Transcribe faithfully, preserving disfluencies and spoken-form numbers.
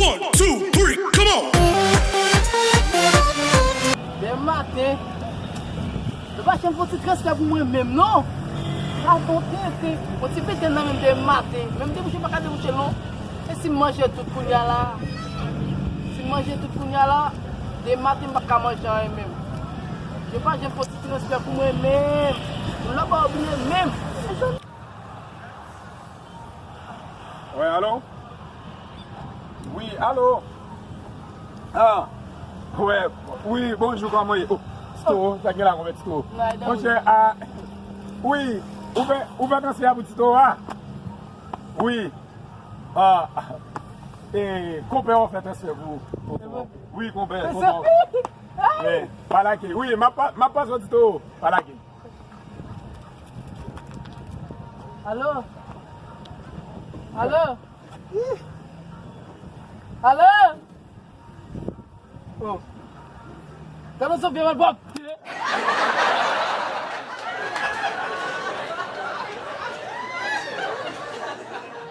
One, two, three, come on! Dematen, yo pa janm fè yon ti transfè pou mwen menm, non. Sa bon tenten. Yon ti pete nan menm dematen. Menm debouche pa ka debouche, non. E si m manje tout kounye a la? Si m manje tout kounye a la, dematen m p ap ka manje anyen menm. Yo pa janm fè yon ti transfè pou mwen menm. Moun la pa oublie menm. Wi, alo? Wi, alo? Ah, wi, wi, bonjou, kòman w ye? Oh, Tito, sa gen la, kòman Tito? Monchè, ah, wi, ou fè, ou fè transfè a pou Tito a? Wi. Ah, e, konpè w fè transfè pou, pou, pou, wi, konpè, konpè w. Wi, pa lage. Wi, m ap pa, m ap pase w Tito, pa lage. Alo? Alo? Alo? Oh. Tande sou vye malpwòpte.